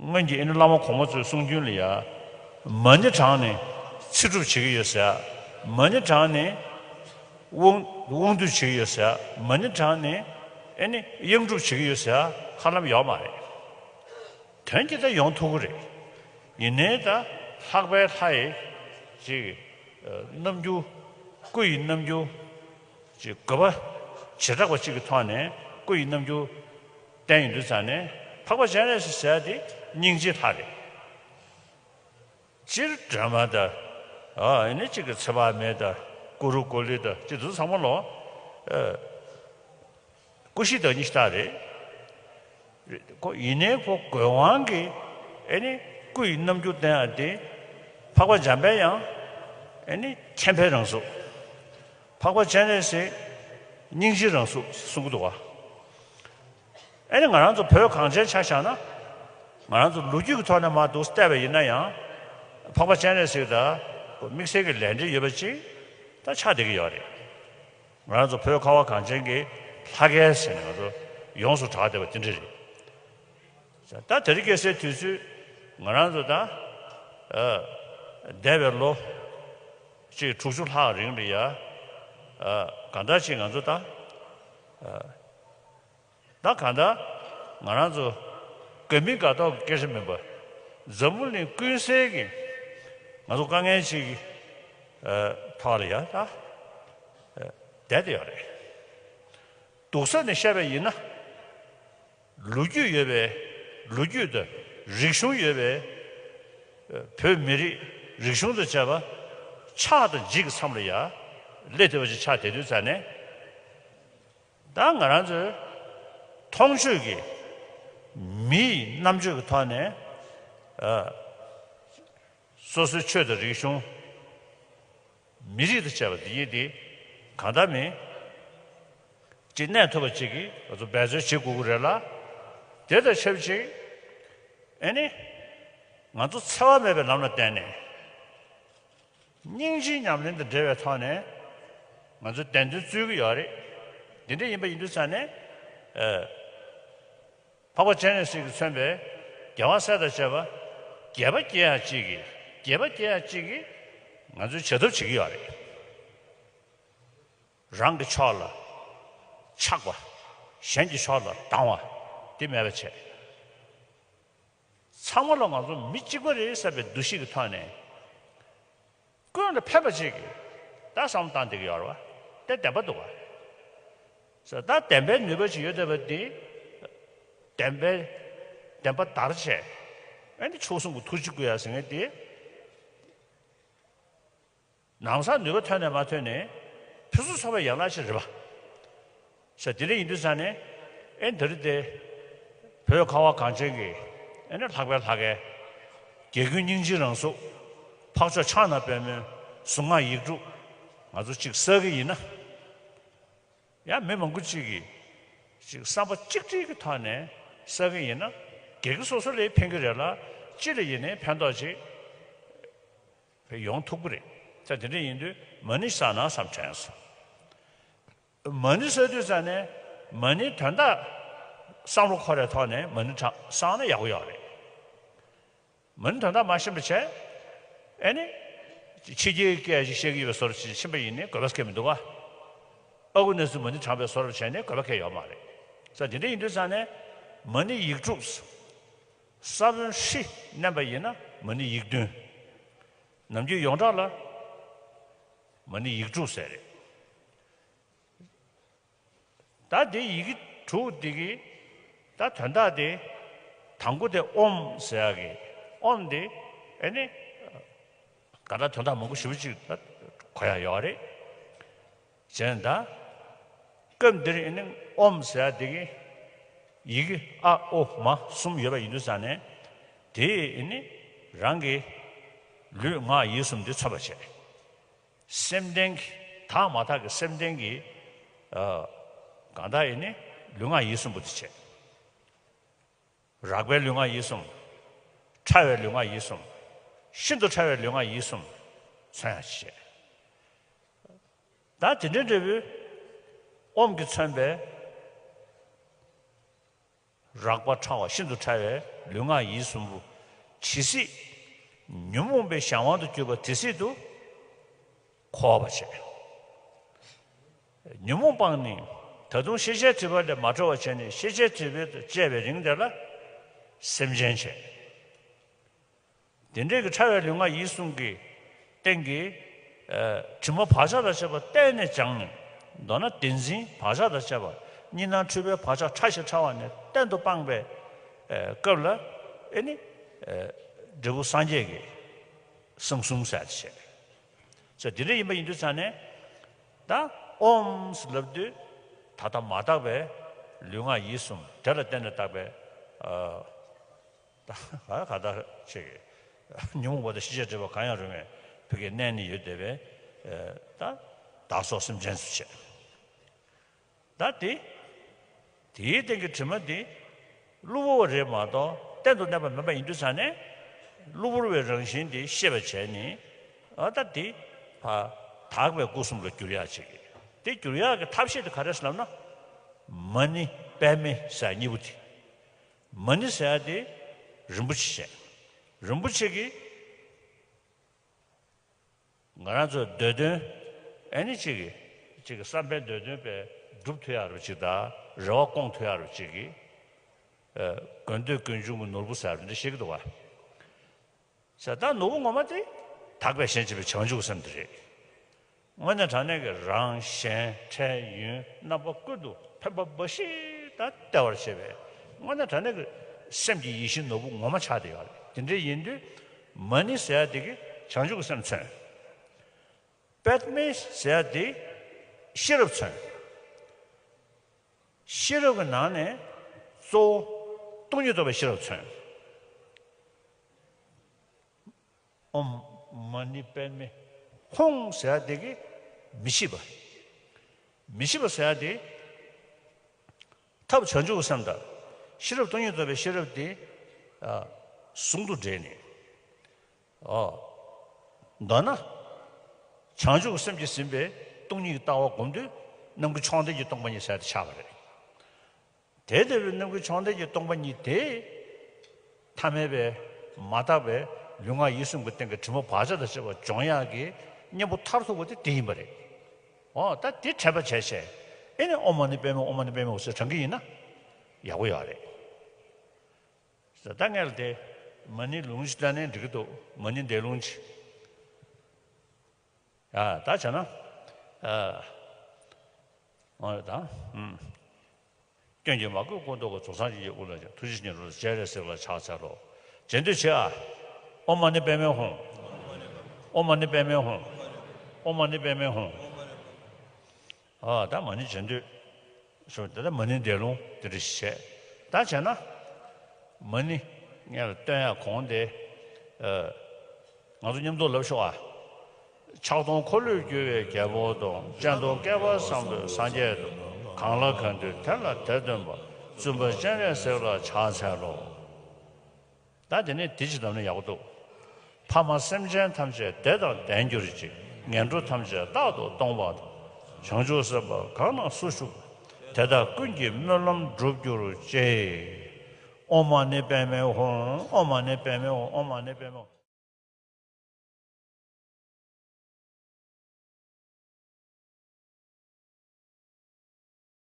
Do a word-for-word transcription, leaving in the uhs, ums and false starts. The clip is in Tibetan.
སྔོན་གྱི་ཨེ་ནི་བླ་མ་གོང་མ་ཚོའི་གསུང་རྒྱུན་ལ་ཡ། མ་ཎི་བགྲངས་ནས་ཚེ་སྒྲུབ་བྱེད་ཀྱི་ཡོད་ཟེར། མ་ཎི་བགྲངས་ནས་དབང་དབང་སྡུད་བྱེད་ཀྱི་ཡོད་ཟེར། མ་ཎི་བགྲངས་ནས་ཨེ་ནི་གཡང་སྒྲུབ་བྱེད་ཀྱི་ཡོད་ཟེར་ཧ་ལམ་ཡོད་མ་རེད། དོན་གྱིས་ད་ཡོང་ཐུབ་ཀྱི་རེད། ཡིན་ནའི་ད་ལྷག་པའི་ལྷ་ཡི་ཅིག་རྣམ་འགྱུར། སྐུ་ཡི་རྣམ་འགྱུར། ཅིག་དགོས་པ་བྱེ་བྲག་པ་གཅིག་གི་ཐོག་ནས་སྐུ་ཡི་རྣམ་འགྱུར་བསྟན་ཡོང་དུས་ཙང་ནས། འཕགས་པ་སྤྱན་རས་གཟིགས་ཟེར་དེ་སྙིང་རྗེའི་ལྷ་རེད། སྤྱིར་སྒྲོལ་མ་དང་། ཨ་ནི་གཅིག་གི་ཚེ་དཔག་མེད་དང་། ཀུ་རུ་ཀུ་ལི་དང་། ཅིག་དེ་ཚོ་ཚང་མ་ལོ། ཨ། སྐུ་བཞིའི་བདག་ཉིད་ཤ་སྟག་རེད། རེད། ཁོ་ཡིན་ནའི་ཁོ་དགོས་དབང་གིས་ཨེ་ནི་སྐུ་ཡི་རྣམ་འགྱུར་བསྟན་ཡ་དེ། འཕགས་པ་འཇམ་དཔལ་དབྱངས་ཨེ་ནི་མཁྱེན་པའི་རང་གཟུགས། འཕགས་པ་སྤྱན་རས་གཟིགས་སྙིང་རྗེའི་རང་གཟུགས་གསུང་གི་འདུག་བ། ཨེ་ནི་ང་རང་ཚོ་བོད་གངས་ཅན་ཆ་བཞག་ན། ང་རང་ཚོ་ལོ་རྒྱུས་ཀྱི་ཐོག་ནས་མར་འདུག་བལྟས་པ་ཡིན་ན་ཡང་། འཕགས་པ་སྤྱན་རས་གཟིགས་དང་དམིགས་བསལ་གྱི་ལས་འབྲེལ་ཡོད་པ་ཅིག་ད་ཆགས་བསྡད་ཀྱི་ཡོད་རེད། ང་རང་ཚོ་བོད་ཁ་བ་གངས་ཅན་གྱི་ལྷ་སྐལ་ཟེར་ནས་ང་ཚོ་ཡོངས་སུ་གྲགས་བསྡད་པ་དེ་འདྲ་རེད། ད་དེ་རིང་ཁ་སང་དུས་ཚོད་ང་རང་ཚོ་ད། ཨ། འདས་པའི་ལོ་ཅིག་དྲུག་ཅུ་ལྷག་རིང་ལ་ཡ། ཨ། གང་ལྟར་ཅིག་ང་ཚོ་ད། ཨ། ད་གང་ལྟར་ང་རང་ཚོ་དགའ་མིན་དགའ་མདོག་གི་སྐད་ཆ་མིན་པ། འཛམ་བུ་གླིང་ཀུན་གསལ་གྱི་ང་ཚོ་དཀའ་ངལ་ཅིག་གི། ཨ། ཐོག་ལ་ཡ་ད། ཨ། བསྡད་དེ་ཡོད་རེད། སྡུག་ས་ནས་བཤད་པ་ཡིན་ན། ལོ་རྒྱུས་ཡོད་པའི། ལོ་རྒྱུས་དང་རིག་གཞུང་ཡོད་པའི། ཨ། བོད་མི་རིགས་རིག་གཞུང་དང་བཅས་པ་ཆགས་དང་འཇིག་གི་མཚམས་ལ་ཡ་སླེབས་བསྡད་པ་ཞིག་ཆགས་བསྡད་དུས་ཙང་ནས། ད་ང་རང་ཚོའི་མཐོང་ཆོས་ཀྱི་མིའི་རྣམ་དཔྱོད་ཀྱི་ཐོག་ནས། ཨ། སོ་སོའི་ཆོས་དང་རིག་གཞུང་། མི་རིགས་དང་བཅས་པ་འདི་ཡིན་ཏེ། གང་ལྟར་མིན་ཅིག་གནས་ཐུབ་པ་ཅིག་གིས་ང་ཚོ་འབད་རྩོལ་བྱེད་དགོས་ཀྱི་རེད་ལ། དེ་དང་ཆབས་ཅིག་ཨེ་ནི་ང་ཚོ་འཚེ་བ་མེད་པའི་ལམ་ལ་བརྟེན་ནས། སྙིང་རྗེའི་ཉམས་ལེན་དང་འབྲེལ་བའི་ཐོག་ནས་ང་ཚོ་བདེན་དོན་རྩོད་ཀྱི་ཡོད་རེད། འདི་འདྲ་ཡིན་པ་ཡིན་དུས་ཙང་ནས། ཨ། འཕགས་པ་སྤྱན་རས་གཟིགས་ཀྱིས་མཚོན་པའི་རྒྱལ་བ་སྲས་དང་བཅས་པ་དགྱེས་པ་སྐྱེ་ཡག་ཅིག་གིས། དགྱེས་པ་སྐྱེ་ཡག་ཅིག་གིས་ང་ཚོས་བྱ་ཐབས་བྱེད་ཀྱི་ཡོད་རེད། རང་གི་ཕྱོགས་ལ་ཆགས་པ། གཞན་གྱི་ཕྱོགས་ལ་སྡང་བ་དེ་མེད་པ་བྱས། ཚང་མ་ལ་ང་ཚོ་མི་གཅིག་པ་རེད་བསམ་པའི་འདུ་ཤེས་ཀྱི་ཐོག་ནས། ཀུན་ལ་ཕན་པ་ཅིག་གི་ད་བསམ་བློ་བཏང་བསྡད་ཀྱི་ཡོད་རེད་བ། དེ་བདེན་པ་འདུག་བ། ཟེར། ད་བདེན་པའི་ནུས་པ་ཅིག་ཡོད་བསྡད་པ་འདི། བདེན་པའི། བདེན་པ་དར་བྱས། ཨ་ནི་མཆོག་གསུམ་གྱི་ཐུགས་རྗེ་བསྐུལ་ཡ་ཟེར་མཁན་འདི། ནང་སར་ནུས་པ་ཐོན་ནས་མ་ཐོན་ནས་ཕུན་སུམ་ཚོགས་པའི་ཡན་ལག་ཅིག་རེད་པ། ཟེར། དེ་འདྲ་ཡིན་དུས་ཙང་ནས། ཨེ་འདིར་དེ་བོད་ཁ་བ་གངས་ཅན་གྱི་ཨེ་ནི་ལྷག་པའི་ལྷ་སྐལ། རྒྱལ་ཀུན་སྙིང་རྗེའི་རང་གཟུགས། འཕགས་མཆོག་ཕྱག་ན་པདྨོའི་གཟུངས་སྔགས་ཡིག་དྲུག་ང་ཚོ་གཅིག་བསགས་ཀྱི་ཡིན་ན། ཡང་མི་མང་པོ་གཅིག་གིས་གཅིག་བསམ་པ་གཅིག་སྒྲིལ་གྱི་ཐོག་ནས་བསགས་ཀྱི་ཡིན་ན། སྒེར་གྱི་སོ་སོ་ལ་ཕན་གྱི་རེད་ལ། སྤྱི་ལ་ཡིན་ནའི་ཕན་ཐོགས་ཅིག་ཡོང་ཐུབ་ཀྱི་རེད། ད་དེ་འདྲ་ཡིན་དུས་མ་ཎི་བསགས་ན་བསམ་དྲན་སོང་། མ་ཎི་བསགས་དུས་ཙང་ནས་མ་ཎིའི་དོན་དག་བསམ་བློ་འཁོར་བའི་ཐོག་ནས་མ་ཎི་བགྲང་བསགས་ན་ཡག་པོ་ཡོད་རེད། མ་ཎི་དོན་དག་མ་ཤེས་པ་བྱས། ཨེ་ནི། ཕྱི་རྒྱལ་སྐད་ཅིག་བཤད་ཀྱི་ཡོད་པའི་བཟོ་འདྲ་ཅིག་ཕྱིན་པ་ཡིན་ནའི་དགོས་པ་སྐད་མི་འདུག་ག། ཨ་ཁུ་ནས་སུ་མ་ཎི་བགྲངས་པའི་བཟོ་འདྲ་བྱས་ནས་དགོས་པ་སྐད་ཡོད་མ་རེད། ས་དེ་འདྲ་ཡིན་དུས་ཙང་ནས་མ་ཎི་ཡིག་དྲུག་ས་བོན་ཧྲཱིཿ་བསྣན་པ་ཡིན་ན་མ་ཎི་ཡིག་བདུན། ནམ་རྒྱུན་ཡོངས་གྲགས་ལ་མ་ཎི་ཡིག་དྲུག་ཟེར་རེད། ད་དེ་ཡི་གེ་དྲུག་འདི་གི་ད་དོན་དག་དེ། དང་པོ་དེ་ཨོཾ་ཟེར་ཡག་གི། ཨོཾ་འདི་ཨེ་ནི་ག་ད་དོན་དག་མང་པོ་ཞེ་པོ་ཅིག་ད་གོ་ཡག་ཡོད་རེད། བྱས་ན་ད་སྐབས་འདིར་ཨེ་ནི་ཨོཾ་ཟེར་ཡག་འདི་གི་ཡི་གེ་ཨ་ཨོ་མ་གསུམ་ཡོད་པ་ཡིན་དུས་ཙང་ནས། དེས་ཨེ་ནི་རང་གི་ལུས་ངག་ཡིད་གསུམ་འདི་མཚོན་པར་བྱེད། སེམས་ལྡན་གྱི། དག་མ་དག་གི་སེམས་ལྡན་གྱི། ཨ། གང་ལྟར་ཨེ་ནི་ལུས་ངག་ཡིད་གསུམ་པོ་དེ་བྱས། རགས་པའི་ལུས་ངག་ཡིད་གསུམ། ཕྲ་བའི་ལུས་ངག་ཡིད་གསུམ། ཤིན་ཏུ་ཕྲ་བའི་ལུས་ངག་ཡིད་གསུམ་མཚོན་ཡག་བྱས། ད་དེ་འདྲ་འདྲ་བོའི་ཨོཾ་གྱིས་མཚོན་པའི་ རགས་པ་ཕྲ་བ་ཤིན་ཏུ་ཕྲ་བའི་ལུས་ངག་ཡིད་གསུམ་པོ་ཇི་སྲིད་ཉོན་མོངས་པའི་གཞན་དབང་དུ་གྱུར་པ་དེ་སྲིད་དུ་འཁོར་བར་བྱེད། ཉོན་མོངས་སྤངས་ནས་ད་དུང་ཤེས་བྱའི་སྒྲིབ་པ་ལས་མ་གྲོལ་བར་བྱས་ནས་ཤེས་བྱའི་སྒྲིབ་པ་དང་བཅས་པའི་རིང་དེ་ལ་སེམས་ཅན་བྱེད། དེ་འདྲའི་གི་ཕྲ་བའི་ལུས་ངག་ཡིད་གསུམ་གྱི་སྟེང་གི་ཨ་དྲི་མ་བག་ཆགས་དང་བཅས་པ་གཏན་ནས་སྦྱངས་ནས། མདོར་ན་བདེན་འཛིན་བག་ཆགས་དང་བཅས་པ་གཉིས་སྣང་འཁྲུལ་པའི་བག་ཆགས་ཕྲ་ཞིང་ཕྲ་བ་ནས་གཏན་དུ་སྤངས་པའི་ཨ་སྐབས་ལ་ཨེ་ནི་ཨ་འབྲས་བུ་སངས་རྒྱས་ཀྱི་གསང་གསུམ་ཟེར་ཡ་དེ་བྱས། ཟེར་དེ་འདྲ་ཡིན་པ་ཡིན་དུས་ཙང་ནས་ད་ཨོཾ་ཟེར་ལབ་དུས་ད་ལྟ་མ་དག་པའི་ལུས་ངག་ཡིད་གསུམ་དེ་ལ་བརྟེན་ནས་བཏགས་པའི་ཨ། ད་ག་ད་ཅིག་ཉོན་མོངས་པ་དང་ཤེས་བྱའི་སྒྲིབ་པ་གང་ཡང་རུང་བའི་ཕ་གིར་གནས་ནས་ཡོད་བསྡད་པའི་ཨ་ད་བདག་སོགས་སེམས་ཅན་སུ་བྱེད། ད་དེ་དེའི་སྟེང་གི་དྲི་མ་དེ་གློ་བུར་བ་རེད་མ་གཏོགས་གཏན་དུ་གནས་པ་མིན་པ་ཡིན་དུས་ཙང་ནས་གློ་བུར་བའི་རང་བཞིན་དེ་ཤེས་པར་བྱས་ནས་ཨ་ད་དེ་ཕར་དག་པའི་སྐུ་གསུམ་ལ་བསྒྱུར་ཡག་ཅིག་དེ་བསྒྱུར་ཡག་གི་ཐབས་ཤེས་དེ་ག་རེ་ཟེར་ལབ་ན། མ་ཎི་པདྨེ་ཟེར་གཉིས་པོ་དེ། མ་ཎི་ཟེར་ཡ་དེ་རིན་པོ་ཆེ་བཤད། རིན་པོ་ཆེ་གི་ང་རང་ཚོའི་འདོད་དོན་ཨེ་ནི་གཅིག་གི་གཅིག་གི་བསམ་པའི་འདོད་དོན་པའི་སྒྲུབ་ཐུབ་ཡག་རུ་གཅིག་དང་རེ་བ་སྐོང་ཐུབ་ཡག་རུ་གཅིག་གི་ཨ་དགོས་འདོད་ཀུན་འབྱུང་གི་ནོར་བུ་ཟེར་བ་འདི་བཤད་ཀྱི་འདུག་བ། ཟེར་ད་ནོར་བུ་ངོ་མ་དེ་དག་པའི་ཞིང་ཆེན་པོའི་བྱང་ཆུབ་སེམས་དེ་རེད། དངོས་གནས་དྲང་གནས་ཀྱི་རང་གཞན་འཕྲལ་ཡུན་རྣམ་པ་ཀུན་ཏུ་ཕན་པ་འབའ་ཞིག་དང་བདེ་བར་བྱེད་པའི་དངོས་གནས་དྲང་གནས་ཀྱི་སེམས་ཀྱི་ཡིད་བཞིན་ནོར་བུ་ངོ་མ་ཆགས་བསྡད་ཡོད་རེད། དེ་འདྲ་ཡིན་དུས་མ་ཎི་ཟེར་ཡ་དེ་གིས་བྱང་ཆུབ་ཀྱི་སེམས་མཚོན། པདྨེ་ཟེར་ཡ་དེ་ཤེས་རབ་མཚོན། ཤེས་རབ་ཀྱི་ནང་ནས་གཙོ་བོ་སྟོང་ཉིད་རྟོགས་པའི་ཤེས་རབ་མཚོན། ཨོཾ་མ་ཎི་པདྨེ་ཧཱུྃ་ཟེར་ཡ་དེ་གིས་མི་ཤེས་པ། མི་ཤེས་པ་ཟེར་ཡ་དེ་ཐབས་བྱང་ཆུབ་ཀྱི་སེམས་དང་ཤེས་རབ་སྟོང་ཉིད་རྟོགས་པའི་ཤེས་རབ་དེ་ཨ་ཟུང་དུ་འབྲེལ་ནས། ཨོ། མདོར་ན། བྱང་ཆུབ་ཀྱི་སེམས་ཀྱིས་ཟིན་པའི་སྟོང་ཉིད་ཀྱི་ལྟ་བ་སྒོམ་དུས་རྣམ་ཀུན་མཆོག་ལྡན་གྱི་སྟོང་པ་ཉིད་ཟེར་ཡ་དེ་ཆགས་པ་རེད། དེ་ལྟ་བུའི་རྣམ་ཀུན་མཆོག་ལྡན་གྱི་སྟོང་པ་ཉིད་དེ། ཐ་མལ་པའི་མ་དག་པའི་ལུས་ངག་ཡིད་གསུམ་གྱི་སྟེང་གི་དྲི་མ་བག་ཆགས་དང་བཅས་པ་སྦྱོང་ཡག་གི་གཉེན་པོ་མཐར་ཐུག་པ་དེ་དེ་ཡིན་པ་རེད། འོ་ད་དེ་དྲན་པ་བྱས་བྱས་ཨེ་ནི་ཨོཾ་མ་ཎི་པདྨེ་ཧཱུྃ་ཨོཾ་མ་ཎི་པདྨེ་ཧཱུྃ་ཟེར་བགྲང་གི་ཡིན་ན་ཡག་པོ་ཡོད་རེད། ད་ངས་ལ་དེ་མ་ཎི་ལུང་ཅིག་བཏང་ནའི་འགྲིག་གི་འདུག་མ་ཎི་འདས་ལུང་ཅིག་ཨ་ད་བྱས་ན། ཨ། འོ་ད། ཨུམ། སྐྱོན་གྱིས་མ་གོས་སྐུ་མདོག་གི། རྫོགས་སངས་རྒྱས་ཀྱི་དབུ་ལ་ཐུགས་རྗེ་ཆེན་པོ་སྤྱན་རས་གཟིགས་ལ་ཕྱག་འཚལ་ལོ། རྗེས་ཟློས་བྱེད་ཨ། ཨོཾ་མ་ཎི་པདྨེ་ཧཱུྃ། ཨོཾ་མ་ཎི་པདྨེ་ཧཱུྃ། ཨོཾ་མ་ཎི་པདྨེ་ཧཱུྃ། ཨ་ད་མ་ཎི་རྗེས་ཟློས། ཞུ་ད་ལྟ་མ་ཎི་འདས་ལུང་དེ་འདྲ་ཞིག་བྱས། ད་བྱས་ན། མ་ཎི་ངས་ལ་སྟོན་ཡག་གོང་དེ། ཨ། ང་ཚོ་མཉམ་དུ་ལབ་ཤོག་ཨ། ཕྱག་སྟོང་འཁོར་ལོས་སྒྱུར་བའི་རྒྱལ་པོ་དང་། སྤྱན་སྟོང་བསྐལ་པ་བཟང་པོའི་སངས་རྒྱས་དང་། གང་ལ་གང་འདུལ་དེ་ལ་དེ་སྟོན་པ། བཙུན་པ་སྤྱན་རས་གཟིགས་ལ་ཕྱག་འཚལ་ལོ། ད་དེ་ནས་དེ་ཅི་ལབ་ན་ཡག་པོ་འདུག་ཕ་མ་སེམས་ཅན་ཐམས་ཅད་བདེ་དང་ལྡན་གྱུར་ཅིག་ངན་འགྲོ་ཐམས་ཅད་རྟག་ཏུ་སྟོངས་པ་དང་། བྱང་ཆུབ་སེམས་དཔའ་གང་ན་སུ་བཞུགས། དེ་དག་ཀུན་གྱི་སྨོན་ལམ་འགྲུབ་གྱུར་ཅིག་ཨོཾ་མ་ཎི་པདྨེ་ཧཱུྃ། ཨོཾ་མ་ཎི་པདྨེ་ཧཱུྃ། ཨོཾ་མ་ཎི་པདྨེ་ཧཱུྃ།